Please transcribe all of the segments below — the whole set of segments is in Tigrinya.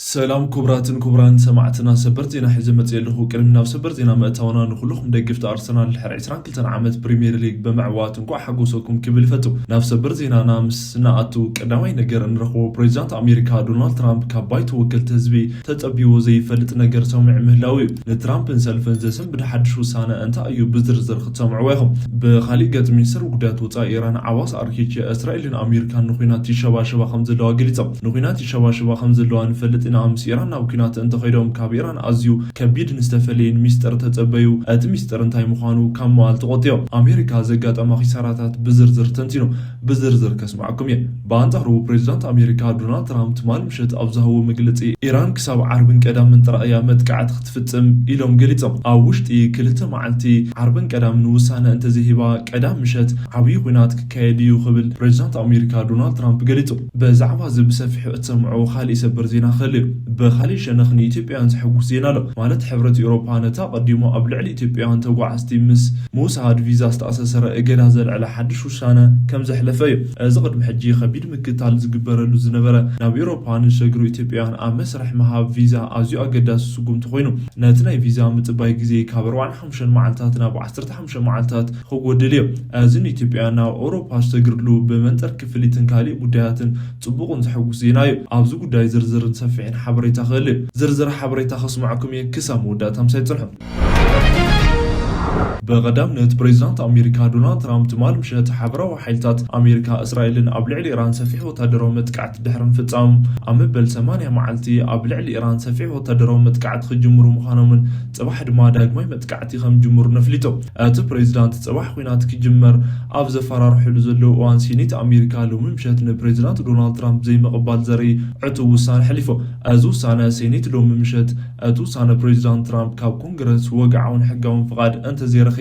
ሰላም ክቡራትን ክቡራን ሰማዕትና፣ ሰበር ዜና ሒዘ መፅእ ኣለኹ። ቅድሚ ናብ ሰበር ዜና ምእታውና፣ ንኩልኹም ደገፍቲ ኣርሰናል ድሕሪ ዕስራን ክልተን ዓመት ፕሪምየር ሊግ ብምዕዋት እንኳዕ ሓጎሰኩም ክብል ይፈቱ። ናብ ሰበር ዜናና ምስ ንኣቱ፣ ቀዳማይ ነገር እንረኽቦ፣ ፕሬዚዳንት ኣሜሪካ ዶናልድ ትራምፕ ካብ ባይቶ ወከልቲ ህዝቢ ተጸቢዎ ዘይፈልጥ ነገር ሰሚዑ ምህላው እዩ። ንትራምፕን ሰልፍን ዘሰንብድ ሓድሽ ውሳነ እንታይ እዩ? ብዝርዝር ክትሰምዕዎ ኢኹም። ብኻሊእ ገጽ፣ ሚኒስትር ጉዳያት ወጻኢ ኢራን ዓባስ ኣርኪቺ፣ እስራኤልን ኣሜሪካን ንኹናት ይሸባሸባ ከም ዘለዋ ገሊጾም። ንኹናት ይሸባሸባ ከም ዘለዋ ንፈልጥ ኢና፣ ምስ ኢራን ናብ ኲናት እንተኸይዶም ካብ ኢራን ኣዝዩ ከቢድን ዝተፈለየን ሚስጥር ተጸበዩ። እቲ ሚስጥር እንታይ ምዃኑ ካብ ምባል ተቖጢቦም። ኣሜሪካ ዘጋጠማ ኪሳራታት ብዝርዝር ተንቲኑ። ብዝርዝር ከስምዓኩም እየ። ብኣንጻሩ፣ ፕሬዚዳንት ኣሜሪካ ዶናልድ ትራምፕ ትማል ምሸት ኣብ ዝሃቦ መግለጺ፣ ኢራን ክሳብ ዓርብን ቀዳምን ጥራይ እያ መጥቃዕቲ ክትፍጽም ኢሎም ገሊጾም። ኣብ ውሽጢ ክልተ መዓልቲ፣ ዓርብን ቀዳምን ውሳነ እንተዘይሂባ፣ ቀዳም ምሸት ዓብዪ ኲናት ክካየድ እዩ ክብል ፕሬዚዳንት ኣሜሪካ ዶናልድ ትራምፕ ገሊጹ። ብዛዕባ እዚ ብሰፊሑ እትሰምዕዎ ካሊእ ሰበር ዜና ክህሉ እዩ። ብኻሊእ ሸነኽ ንኢትዮጵያውያን ዘሐጉስ ዜና ኣሎ። ማለት ሕብረት ኤውሮፓ ነቲ ኣቐዲሙ ኣብ ልዕሊ ኢትዮጵያውያን ተጓዓዝቲ ምስ ምውሳድ ቪዛ ዝተኣሳሰረ እገዳ ዘልዐለ ሓድሽ ውሳነ ከም ዘሕለፈ እዩ። እዚ ቅድሚ ሕጂ ከቢድ ምክትታል ዝግበረሉ ዝነበረ፣ ናብ ኤውሮፓ ንዝሰግሩ ኢትዮጵያውያን ኣብ መስርሕ ምሃብ ቪዛ ኣዝዩ ኣገዳሲ ስጉምቲ ኮይኑ፣ ነቲ ናይ ቪዛ ምጽባይ ግዜ ካብ ኣርባዓን ሓሙሽተን መዓልታት ናብ ዓሰርተ ሓሙሽተ መዓልታት ክጎድል እዩ። እዚ ንኢትዮጵያውያን ናብ ኤውሮፓ ዝሰግርሉ ብመንጽር ክፍሊትን ካልእ ጉዳያትን ጽቡቕን ዘሐጉስ ዜና እዩ። ኣብዚ ጉዳይ ዝርዝርን ሰፊሕን ሓበሬታ ክህሉ እዩ። ዝርዝር ሓበሬታ ከስምዓኩም እየ፣ ክሳብ መወዳእታ ምሳይ ጽንሑ። ብቐዳምነት፣ ፕሬዚዳንት ኣሜሪካ ዶናልድ ትራምፕ ትማል ምሸት፣ ሓበራዊ ሓይልታት ኣሜሪካ እስራኤልን ኣብ ልዕሊ ኢራን ሰፊሕ ወታደራዊ መጥቃዕቲ ድሕሪ ምፍጻም፣ ኣብ መበል ሰማንያ መዓልቲ ኣብ ልዕሊ ኢራን ሰፊሕ ወታደራዊ መጥቃዕቲ ክጅምሩ ምዃኖምን ጽባሕ ድማ ዳግማይ መጥቃዕቲ ከም ዝጅምሩ ነፍሊጡ። እቲ ፕሬዚዳንት ጽባሕ ኲናት ክጅመር ኣብ ዘፈራርሕሉ ዘለዉ እዋን፣ ሴኔት ኣሜሪካ ሎሚ ምሸት ንፕሬዚዳንት ዶናልድ ትራምፕ ዘይምቕባል ዘርኢ ዕቱብ ውሳነ ኣሕሊፉ። እዚ ውሳነ ሴኔት ሎሚ ምሸት፣ እቲ ውሳነ ፕሬዚዳንት ትራምፕ ካብ ኮንግረስ ወግዓውን ሕጋውን ፍቓድ እንተዘይረኺቡ፣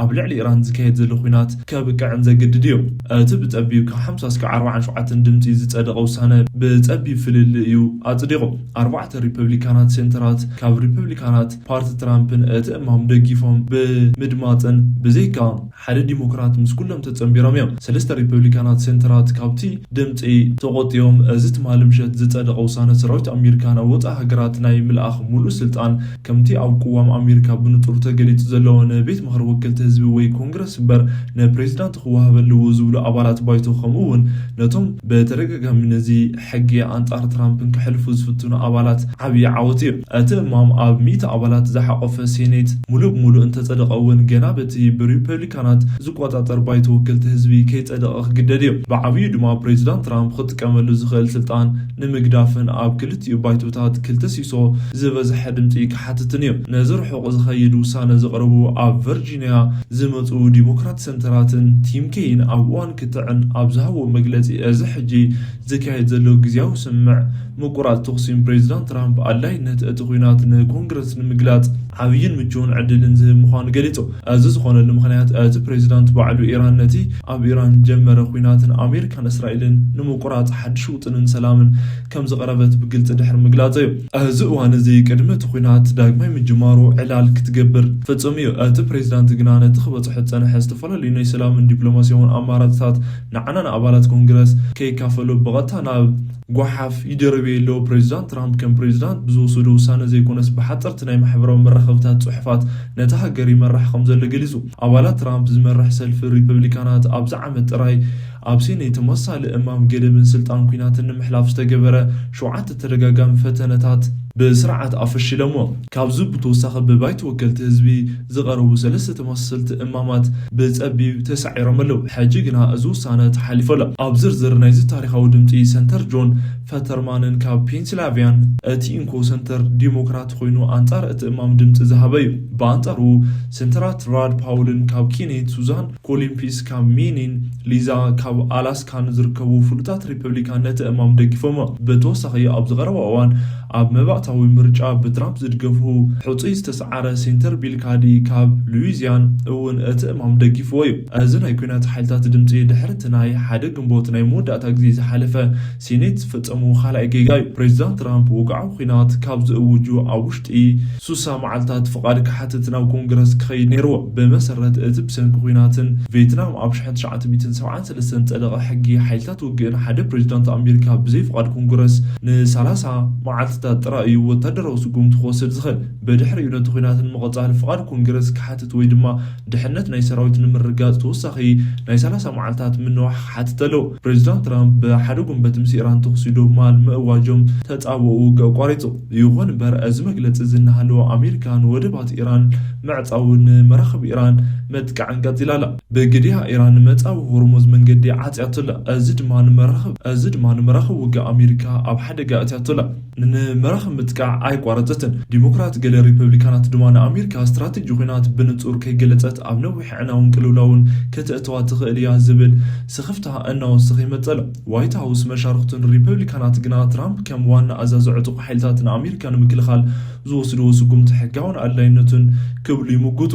ኣብ ልዕሊ ኢራን ዝካየድ ዘሎ ኲናት ከብቅዕን ዘግድድ እዩ። እቲ ብጸቢብ ካብ ሓምሳ እስከ ኣርባዓን ሸውዓተን ድምጺ ዝጸደቐ ውሳነ ብጸቢብ ፍልልይ እዩ ኣጽዲቑ። ኣርባዕተ ሪፐብሊካናት ሴንተራት ካብ ሪፐብሊካናት ፓርቲ ትራምፕን እቲ እማም ደጊፎም ብምድማጽን፣ ብዘይካ ሓደ ዲሞክራት ምስ ኩሎም ተጸንቢሮም እዮም። ሰለስተ ሪፐብሊካናት ሴንተራት ካብቲ ድምጺ ተቖጢቦም። እዚ ትማሊ ምሸት ዝጸደቐ ውሳነ፣ ሰራዊት ኣሜሪካ ናብ ወጻኢ ሃገራት ናይ ምልኣኽ ሙሉእ ስልጣን፣ ከምቲ ኣብ ቅዋም ኣሜሪካ ብንጹር ተገሊጹ ዘሎ፣ ንቤት ምኽሪ ወከልቲ ህዝቢ ወይ ኮንግረስ እምበር ንፕሬዚዳንት ክወሃብ ኣለዎ ዝብሉ ኣባላት ባይቶ፣ ከምኡ እውን ነቶም ብተደጋጋሚ ነዚ ሕጊ ኣንጻር ትራምፕን ከሕልፉ ዝፍትኑ ኣባላት ዓብዪ ዓወት እዩ። እቲ እማም ኣብ ሚእቲ ኣባላት ዝሓቖፈ ሴኔት ሙሉእ ብሙሉእ እንተጸደቐ እውን፣ ገና በቲ ብሪፐብሊካናት ዝቆጻጸር ባይቶ ወከልቲ ህዝቢ ከይጸደቐ ክግደድ እዩ። ብዓብዩ ድማ ፕሬዚዳንት ትራምፕ ክጥቀመሉ ዝኽእል ስልጣን ንምግዳፍን ኣብ ክልቲኡ ባይቶታት ክልተ ሲሶ ዝበዝሐ ድምጺ ክሓትትን እዩ። ነዚ ርሑቕ ዝኸይድ ውሳነ ዘቕረቡ ኣብ ቨርጂኒያ ዝመጹ ዲሞክራት ሴንተራትን ቲም ኬይን ኣብ እዋን ክትዕን ኣብ ዝሃብዎ መግለጺ፣ እዚ ሕጂ ዝካየድ ዘሎ ግዝያዊ ስምምዕ ምቁራጽ ተኹሲን ፕሬዚዳንት ትራምፕ ኣድላይነት እቲ ኲናት ንኮንግረስ ንምግላጽ ዓብይን ምቹውን ዕድልን ዝህብ ምዃኑ ገሊጹ። እዚ ዝኾነሉ ምኽንያት፣ እቲ ፕሬዚዳንት ባዕሉ ኢራን ነቲ ኣብ ኢራን ጀመረ ኲናትን ኣሜሪካን እስራኤልን ንምቁራጽ ሓድሽ ውጥንን ሰላምን ከም ዝቐረበት ብግልጺ ድሕሪ ምግላጹ እዩ። እዚ እዋን እዚ ቅድሚ እቲ ኲናት ዳግማይ ምጅማሩ ዕላል ክትገብር ፍጹም እዩ። እቲ ፕሬዚዳንት ግና ነቲ ክበጽሖ ዝጸንሐ ዝተፈላለዩ ናይ ሰላምን ዲፕሎማሲያውን ኣማራጽታት ንዓና ንኣባላት ኮንግረስ ከይካፈሉ ብቐጥታ ናብ ጓሓፍ ይደርብዮ ኣሎ። ፕሬዚዳንት ትራምፕ ከም ፕሬዚዳንት ብዝወሰዶ ውሳነ ዘይኮነስ፣ ብሓጸርቲ ናይ ማሕበራዊ መራኸብታት ጽሑፋት ነታ ሃገር ይመርሕ ከም ዘሎ ገሊጹ። ኣባላት ትራምፕ ዝመርሕ ሰልፊ ሪፐብሊካናት ኣብዚ ዓመት ጥራይ ኣብ ሴኔት ተመሳሳሊ እማም ገደብን ስልጣን ኲናትን ንምሕላፍ ዝተገበረ ሸውዓተ ተደጋጋሚ ፈተነታት ብስርዓት ኣፈሺሎሞ። ካብዚ ብተወሳኺ፣ ብባይቶ ወከልቲ ህዝቢ ዝቐረቡ ሰለስተ ተመሳሰልቲ እማማት ብጸቢብ ተሳዒሮም ኣለዉ። ሕጂ ግና እዚ ውሳነ ተሓሊፉ ኣሎ። ኣብ ዝርዝር ናይዚ ታሪኻዊ ድምጺ፣ ሰንተር ጆን ፈተርማንን ካብ ፔንሲላቪያን እቲ ኢንኮ ሰንተር ዲሞክራት ኮይኑ ኣንጻር እቲ እማም ድምጺ ዝሃበ እዩ። ብኣንጻሩ፣ ሰንተራት ራድ ፓውልን ካብ ኬኔት፣ ሱዛን ኮሊምፒስ ካብ ሜኒን፣ ሊዛ ካብ ኣላስካን ዝርከቡ ፍሉጣት ሪፐብሊካን ነቲ እማም ደጊፎሞ። ብተወሳኺ፣ ኣብዚ ቀረባ እዋን ኣብ መባእታ ፕሬዚዳንታዊ ምርጫ ብትራምፕ ዝድገፉ ሕጹይ ዝተሰዓረ ሴንተር ቢል ካዲ ካብ ሉዊዚያን እውን እቲ እማም ደጊፍዎ እዩ። እዚ ናይ ኲናት ሓይልታት ድምጺ ድሕሪ እቲ ናይ ሓደ ግንቦት ናይ መወዳእታ ግዜ ዝሓለፈ ሴኔት ዝፈጸሙ ካልኣይ ጌጋ እዩ። ፕሬዚዳንት ትራምፕ ወግዓዊ ኲናት ካብ ዝእውጁ ኣብ ውሽጢ ሱሳ መዓልታት ፍቓድ ክሓትት ናብ ኮንግረስ ክኸይድ ነይርዎ። ብመሰረት እቲ ብሰንኪ ኲናትን ቬትናም ኣብ ሽሕን ትሽዓተ ሚእትን ሰብዓን ሰለስተን ዝጸደቐ ሕጊ ሓይልታት ውግእን ሓደ ፕሬዚዳንት ኣሜሪካ ብዘይ ፍቓድ ኮንግረስ ንሰላሳ መዓልትታት ጥራይ እዩ ወታደራዊ ስጉምቲ ክወስድ ዝኽእል። ብድሕሪኡ ነቲ ኲናት ንምቕጻል ፍቓድ ኮንግረስ ክሓትት ወይ ድማ ድሕነት ናይ ሰራዊት ንምርጋጽ ተወሳኺ ናይ ሰላሳ መዓልታት ምንዋሕ ክሓትት ኣለዎ። ፕሬዚዳንት ትራምፕ ብሓደ ጉንበት ምስ ኢራን ተኹሲ ዶብ ማል ምእዋጆም ተጻብኦ ውግእ ኣቋሪጹ። ይኹን እምበር፣ እዚ መግለጺ እዚ እናሃለወ ኣሜሪካ ንወደባት ኢራን ምዕጻውን ንመራኽብ ኢራን ምጥቃዕን ቀጺላ ኣላ። ብግዲያ ኢራን ንመጻዊ ሆርሙዝ መንገዲ ዓጽያቶ ኣላ። እዚ ድማ ንመራኽብ፣ እዚ ድማ ንመራኽብ ውግእ ኣሜሪካ ኣብ ሓደጋ ኣእትያቶ ኣላ። ንመራኽብ ምጥቃዕ ኣይቋረጸትን። ዲሞክራት ገለ ሪፐብሊካናት ድማ ንኣሜሪካ ስትራተጂ ኲናት ብንጹር ከይገለጸት ኣብ ነዊሕ ኣዕናውን ቅልውላውን ከተእትዋ ትኽእል እያ ዝብል ስኽፍታ እናወሰኸ ይመጽእ ኣሎ። ዋይት ሃውስ መሻርኽቱን ሪፐብሊካናት ግና ትራምፕ ከም ዋና ኣዛዚ ዕጡቕ ሓይልታት ንኣሜሪካ ንምክልኻል ዝወስድዎ ስጉምቲ ሕጋውን ኣድላይነቱን ክብሉ ይምጉቱ።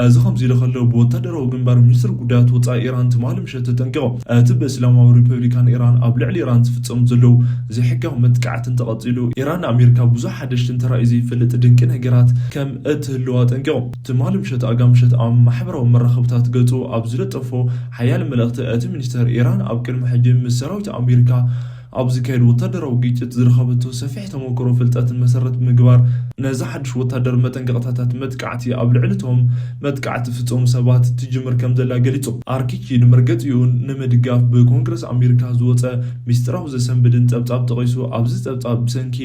እዚ ከምዚ ኢሉ ከሎ፣ ብወታደራዊ ግንባር ሚኒስትር ጉዳያት ወጻኢ ኢራን ትማሊ ምሸት ተጠንቂቖም። እቲ ብእስላማዊ ሪፐብሊካን ኢራን ኣብ ልዕሊ ኢራን ዝፍጸሙ ዘለዉ ዘይሕጋዊ መጥቃዕቲ እንተቐጺሉ፣ ኢራን ንኣሜሪካ ብዙሕ ሓደሽትን ተራእዩ ዘይፈልጥ ድንቂ ነገራት ከም እትህልዋ ኣጠንቂቖም። ትማሊ ምሸት ኣጋ ምሸት ኣብ ማሕበራዊ መራኸብታት ገጹ ኣብ ዝለጠፎ ሓያል መልእኽቲ፣ እቲ ሚኒስተር፣ ኢራን ኣብ ቅድሚ ሕጂ ምስ ሰራዊት ኣሜሪካ ኣብ ዝካየድ ወታደራዊ ግጭት ዝረኸበቶ ሰፊሕ ተመክሮ ፍልጠትን መሰረት ብምግባር፣ ነዚ ሓድሽ ወታደር መጠንቀቕታታት መጥቃዕቲ ኣብ ልዕሊ እቶም መጥቃዕቲ ዝፍጸሙ ሰባት ትጅምር ከም ዘላ ገሊጹ። ኣርኪቺ ንመርገጺኡ ንምድጋፍ ብኮንግረስ ኣሜሪካ ዝወጸ ሚስጥራዊ ዘሰንብድን ጸብጻብ ጠቒሱ፣ ኣብዚ ጸብጻብ ብሰንኪ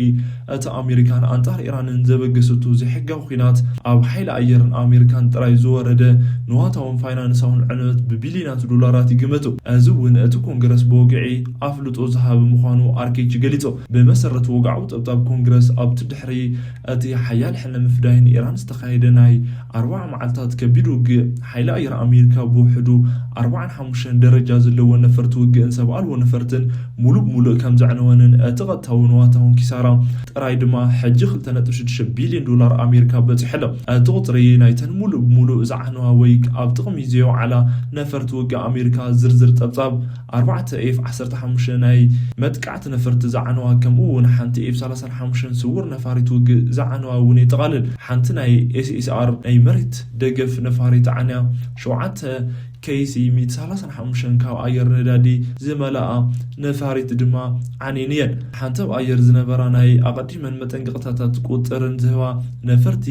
እቲ ኣሜሪካን ኣንጻር ኢራንን ዘበገሰቶ ዘይሕጋዊ ኲናት ኣብ ሓይሊ ኣየርን ኣሜሪካን ጥራይ ዝወረደ ንዋታውን ፋይናንሳውን ዕንወት ብቢልዮናት ዶላራት ይግመቱ። እዚ እውን እቲ ኮንግረስ ብወግዒ ኣፍልጦ ዝሃበ ምዃኑ ኣርኪቺ ገሊጹ። ብመሰረት ወግዓዊ ጸብጻብ ኮንግረስ፣ ኣብቲ ድሕሪ እቲ ሓያል ሕነ ምፍዳይን ኢራን ዝተኻየደ ናይ ኣርባዓ መዓልታት ከቢድ ውግእ፣ ሓይሊ ኣየር ኣሜሪካ ብውሕዱ ኣርባዓን ሓሙሽተን ደረጃ ዘለዎ ነፈርቲ ውግእን ሰብ ኣልቦ ነፈርትን ሙሉእ ብሙሉእ ከም ዘዕነወንን እቲ ቀጥታዊ ንዋታውን ኪሳራ ጥራይ ድማ ሕጂ ክልተ ነጥቢ ሽዱሽተ ቢልዮን ዶላር ኣሜሪካ በጺሑ ኣሎ። እቲ ቁጽሪ ናይተን ሙሉእ ብሙሉእ ዝዓነዋ ወይ ኣብ ጥቕሚ ዘይወዓላ ነፈርቲ ውግእ ኣሜሪካ ዝርዝር ጸብጻብ ኣርባዕተ ኤፍ ዓሰርተ ሓሙሽተ ናይ መጥቃዕቲ ነፈርቲ ዝዓነዋ፣ ከምኡ እውን ሓንቲ ኤፍ ሰላሳን ሓሙሽተን ስውር ነፋሪት ውግእ ዝዓነዋ እውን የጠቓልል። ሓንቲ ናይ ኤስኤስኣር ናይ መሬት ደገፍ ነፋሪት ዓንያ፣ ሸውዓተ ኬሲ ሚእቲ ሰላሳን ሓሙሽተን ካብ ኣየር ነዳዲ ዝመልኣ ነፋሪት ድማ ዓንየን እየን። ሓንቲ ኣብ ኣየር ዝነበራ ናይ ኣቐዲመን መጠንቀቕታታት ቁጽርን ዝህባ ነፈርቲ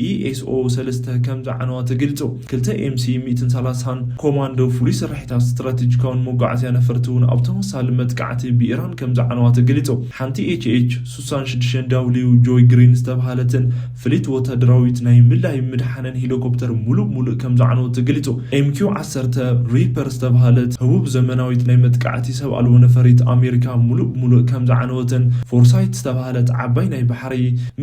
ኢኤስኦ ሰለስተ ከም ዝዓነዋ ተገሊጹ። ክልተ ኤምሲ ሚእትን ሰላሳን ኮማንዶ ፍሉይ ስርሒታት ስትራቴጂካውን መጓዓዝያ ነፈርቲ እውን ኣብ ተመሳሳሊ መጥቃዕቲ ብኢራን ከም ዝዓነዋ ተገሊጹ። ሓንቲ ኤችኤች ሱሳን ሽዱሽተን ዳብሊው ጆይ ግሪን ዝተባህለትን ፍሊት ወታደራዊት ናይ ምልላይ ምድሓንን ሄሊኮፕተር ሙሉእ ብሙሉእ ከም ዝዓነወት ተገሊጹ። ኤምኪው ዓሰርተ ሪፐር ዝተባህለት ህቡብ ዘመናዊት ናይ መጥቃዕቲ ሰብ ኣልቦ ነፈሪት ኣሜሪካ ሙሉእ ብሙሉእ ከም ዝዓነወትን ፎርሳይት ዝተባህለት ዓባይ ናይ ባሕሪ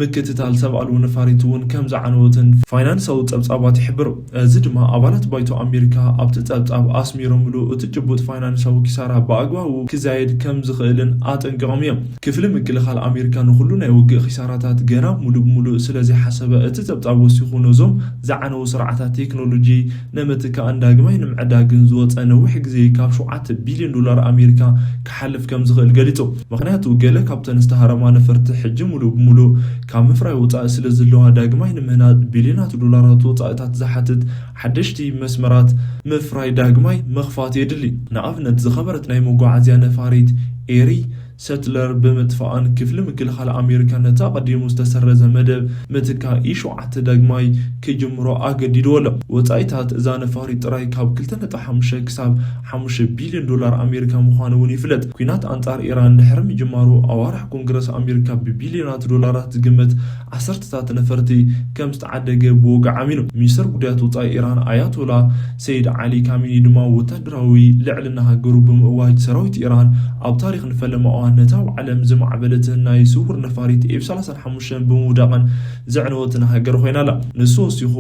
ምክትታል ሰብ ኣልቦ ነፋሪት እውን ከም ዝዓነወትን ፋይናንሳዊ ጸብጻባት ይሕብሩ። እዚ ድማ ኣባላት ባይቶ ኣሜሪካ ኣብቲ ጸብጻብ ኣስሚሮምሉ፣ እቲ ጭቡጥ ፋይናንሳዊ ኪሳራ ብኣግባቡ ክዛየድ ከም ዝኽእልን ኣጠንቂቖም እዮም። ክፍሊ ምክልኻል ኣሜሪካ ንኹሉ ናይ ውግእ ኪሳራታት ገና ሙሉእ ብሙሉእ ስለ ዘይሓሰበ፣ እቲ ጸብጻብ ወሲኹ ነዞም ዝዓነዉ ስርዓታት ቴክኖሎጂ ንምትካእን ዳግማይ ንምዕዳግን ዝወጸ ነዊሕ ግዜ ካብ ሸውዓተ ቢልዮን ዶላር ኣሜሪካ ክሓልፍ ከም ዝኽእል ገሊጹ። ምኽንያቱ፣ ገለ ካብተን ዝተሃረማ ነፈርቲ ሕጂ ሙሉእ ብሙሉእ ካብ ምፍራይ ወጻኢ ስለ ዘለዋ፣ ዳግማይ ንምህናጽ ቢልዮናት ዶላራት ወጻኢታት ዝሓትት ሓደሽቲ መስመራት ምፍራይ ዳግማይ ምኽፋት የድሊ። ንኣብነት፣ ዝኸበረት ናይ መጓዓዝያ ነፋሪት ኤሪ ሰትለር ብምጥፋኣን፣ ክፍሊ ምክልኻል ኣሜሪካ ነቲ ኣቐዲሙ ዝተሰረዘ መደብ ምትካእ ኢ ሸውዓተ ዳግማይ ክጅምሮ ኣገዲድዎ ኣሎ። ወጻኢታት እዛ ነፋሪት ጥራይ ካብ ክልተ ነጥቢ ሓሙሽተ ክሳብ ሓሙሽተ ቢልዮን ዶላር ኣሜሪካ ምዃኑ እውን ይፍለጥ። ኲናት ኣንጻር ኢራን ድሕሪ ምጅማሩ፣ ኣዋርሕ ኮንግረስ ኣሜሪካ ብቢልዮናት ዶላራት ዝግመት ዓሰርተታት ነፈርቲ ከም ዝተዓደገ ብወግዒ ኣሚኑ። ሚኒስተር ጉዳያት ወጻኢ ኢራን ኣያቶላ ሰይድ ዓሊ ካሚኒ ድማ ወታደራዊ ልዕልና ሃገሩ ብምእዋጅ፣ ሰራዊት ኢራን ኣብ ታሪኽ ንፈለማ እዋን ነታ ኣብ ዓለም ዝማዕበለትን ናይ ስውር ነፋሪት ኤፍ ሰላሳ ሓሙሽተ ብምውዳቕን ዘዕነወትን ሃገር ኮይና ኣላ። ንሱ ወሲኹ፣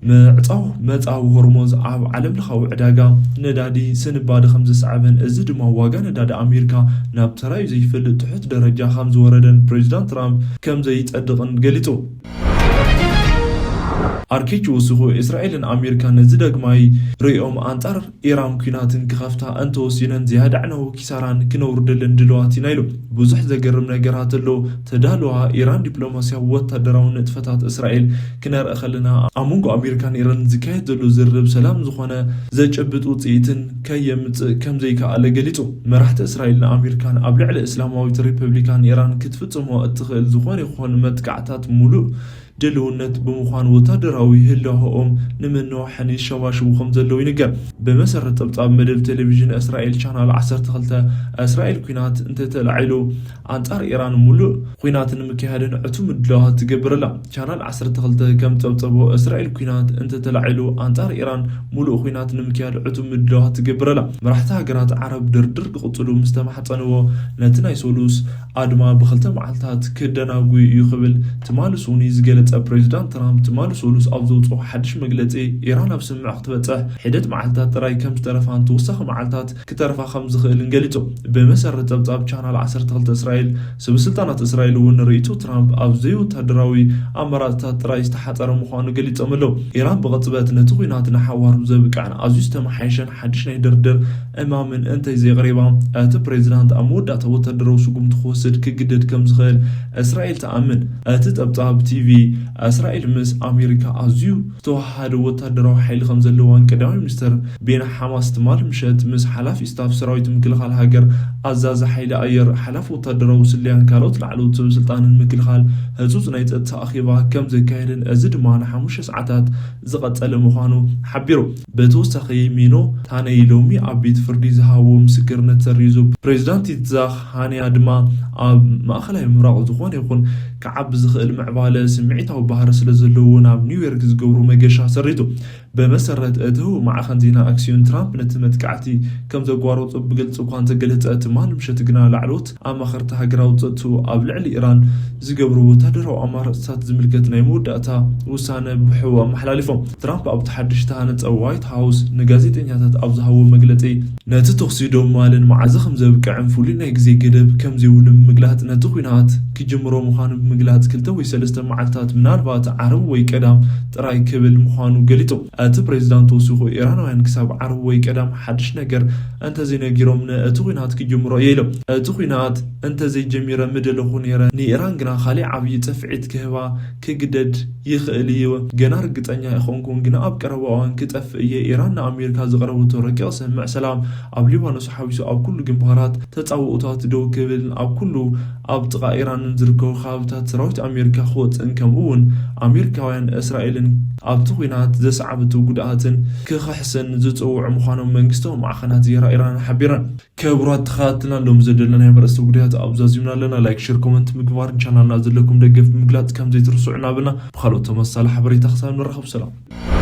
ምዕጻው መጻዊ ሆርሙዝ ኣብ ዓለም ለኻዊ ዕዳጋ ነዳዲ ስንባደ ከም ዘስዓበን፣ እዚ ድማ ዋጋ ነዳዲ ኣሜሪካ ናብ ተራእዩ ዘይፈልጥ ትሑት ደረጃ ከም ዝወረደን ፕሬዚዳንት ትራምፕ ከም ዘይጸድቕን ገሊጹ። ኣርኬች ወሲኹ፣ እስራኤልን ኣሜሪካን ነዚ ዳግማይ ርእዮም ኣንጻር ኢራን ኲናትን ክኸፍታ እንተወሲነን፣ ዝያዳ ኣዕናዊ ኪሳራን ክነውርደለን ድልዋት ኢና ኢሉ። ብዙሕ ዘገርም ነገራት ኣሎ። ተዳልዋ ኢራን ዲፕሎማስያዊ ወታደራዊ ንጥፈታት እስራኤል ክነርኢ ከለና፣ ኣብ መንጎ ኣሜሪካን ኢራን ዝካየድ ዘሎ ዝርርብ ሰላም ዝኾነ ዘጨብጥ ውጽኢትን ከየምጽእ ከም ዘይከኣለ ገሊጹ። መራሕቲ እስራኤልን ኣሜሪካን ኣብ ልዕሊ እስላማዊት ሪፐብሊካን ኢራን ክትፍጽሞ እትኽእል ዝኾነ ይኹን መጥቃዕታት ሙሉእ ድልውነት ብምዃን፣ ወታደራዊ ህላወኦም ንምንዋሕን ይሸባሽቡ ከም ዘለዉ ይንገር። ብመሰረት ጸብጻብ መደብ ቴሌቪዥን እስራኤል ቻናል ዓሰርተ ክልተ፣ እስራኤል ኲናት እንተተላዒሉ ኣንጻር ኢራን ሙሉእ ኲናት ንምክያድን ዕቱብ ምድላዋት ትገብር ኣላ። ቻናል ዓሰርተ ክልተ ከም ጸብጸቦ፣ እስራኤል ኲናት እንተተላዒሉ ኣንጻር ኢራን ሙሉእ ኲናት ንምክያድ ዕቱብ ምድላዋት ትገብር ኣላ። መራሕቲ ሃገራት ዓረብ ድርድር ክቕጽሉ ምስ ተማሕጸንዎ፣ ነቲ ናይ ሰሉስ ኣድማ ብኽልተ መዓልታት ክደናጉ እዩ ክብል ትማሊ ሰኑይ ዝገለጸ ፕሬዚዳንት ትራምፕ፣ ትማሊ ሰሉስ ኣብ ዘውጽኦ ሓድሽ መግለጺ፣ ኢራን ኣብ ስምምዕ ክትበጽሕ ሒደት መዓልታት ጥራይ ከም ዝተረፋን ተወሳኺ መዓልታት ክተርፋ ከም ዝኽእልን ገሊጹ። ብመሰረት ጸብጻብ ቻናል ዓሰርተ ክልተ እስራኤል፣ ሰበስልጣናት እስራኤል እውን ርእይቶ ትራምፕ ኣብ ዘይወታደራዊ ኣማራጽታት ጥራይ ዝተሓጸረ ምዃኑ ገሊጾም ኣለዉ። ኢራን ብቕጽበት ነቲ ኲናት ንሓዋሩ ዘብቅዕን ኣዝዩ ዝተመሓየሸን ሓድሽ ናይ ድርድር እማምን እንተዘይቕሪባ፣ እቲ ፕሬዚዳንት ኣብ መወዳእታ ወታደራዊ ስጉምቲ ክወስድ ክግደድ ከም ዝኽእል እስራኤል ትኣምን። እቲ ጸብጻብ ቲቪ እስራኤል ምስ ኣሜሪካ ኣዝዩ ዝተወሃሃደ ወታደራዊ ሓይሊ ከም ዘለዋን ቀዳማይ ሚኒስተር ቤን ሓማስ ትማሊ ምሸት ምስ ሓላፊ ስታፍ ሰራዊት ምክልኻል ሃገር፣ ኣዛዚ ሓይሊ ኣየር፣ ሓላፊ ወታደራዊ ስለያን ካልኦት ላዕለዎት ሰበስልጣንን ምክልኻል ህጹጽ ናይ ጸጥታ ኣኼባ ከም ዘካየደን፣ እዚ ድማ ንሓሙሽተ ሰዓታት ዝቐጸለ ምዃኑ ሓቢሩ። ብተወሳኺ፣ ሚኖ ታነይ ሎሚ ኣብ ቤት ፍርዲ ዝሃቦ ምስክርነት ሰሪዙ። ፕሬዚዳንት ይትዛኽ ሃንያ ድማ ኣብ ማእኸላይ ምብራቕ ዝኾነ ይኹን ክዓቢ ዝኽእል ምዕባለ ስምዒታዊ ባህሪ ስለ ዘለዎ ናብ ኒውዮርክ ዝገብሮ መገሻ ሰሪዙ። ብመሰረት እቲ ህቡብ ማዕኸን ዜና ኣክሲዮን፣ ትራምፕ ነቲ መጥቃዕቲ ከም ዘጓረጾ ብግልጺ እኳ እንተገለጸ፣ ትማሊ ምሸት ግና ላዕለዎት ኣማኸርቲ ሃገራዊ ጸጥትኡ ኣብ ልዕሊ ኢራን ዝገብሮ ወታደራዊ ኣማራጽታት ዝምልከት ናይ መወዳእታ ውሳነ ብሕቡእ ኣመሓላሊፎም። ትራምፕ ኣብቲ ሓድሽ ዝተሃነጸ ዋይት ሃውስ ንጋዜጠኛታት ኣብ ዝሃቦ መግለጺ፣ ነቲ ተኹሲ ደው ምባልን መዓዝ ከም ዘብቅዕን ፍሉይ ናይ ግዜ ገደብ ከም ዘይብሉ ብምግላጽ፣ ነቲ ኲናት ክጅምሮ ምዃኑ ብምግላጽ፣ ክልተ ወይ ሰለስተ መዓልታት፣ ምናልባት ዓርቢ ወይ ቀዳም ጥራይ ክብል ምዃኑ ገሊጹ። እቲ ፕሬዚዳንት ወሲኹ፣ ኢራናውያን ክሳብ ዓርቢ ወይ ቀዳም ሓድሽ ነገር እንተዘይነጊሮምኒ፣ እቲ ኲናት ክጅምሮ እየ ኢሉ። እቲ ኲናት እንተዘይጀሚረ ምደለኹ ነይረ። ንኢራን ግና ካልእ ዓብዪ ጽፍዒት ክህባ ክግደድ ይኽእል እዩ። ገና ርግጸኛ ኣይኮንኩን፣ ግና ኣብ ቀረባ እዋን ክጠፍእ እየ። ኢራን ንኣሜሪካ ዘቕረበቶ ረቂቕ ስምምዕ ሰላም፣ ኣብ ሊባኖስ ሓዊሱ ኣብ ኩሉ ግንባራት ተጻብኦታት ደው ክብልን ኣብ ኩሉ ኣብ ጥቓ ኢራንን ዝርከቡ ከባቢታት ሰራዊት ኣሜሪካ ክወጽእን፣ ከምኡ እውን ኣሜሪካውያን እስራኤልን ኣብቲ ኲናት ዘስዓበቶ ጉድኣትን ክኽሕስን ዝጽውዑ ምዃኖም መንግስታዊ ማዕኸናት ዜና ኢራን ሓቢረን። ክቡራት ተኸታተልትና፣ ሎም ዘደለናዮም ኣርእስተ ጉዳያት ኣብዛዚምና ኣለና። ላይክ፣ ሼር፣ ኮመንት ምግባርን ቻናልና ዘለኩም ደገፍ ብምግላጽ ከም ዘይትርስዑ እናበልና፣ ብኻልኦት ተመሳሳሊ ሓበሬታ ክሳብ ንራኸብ፣ ሰላም።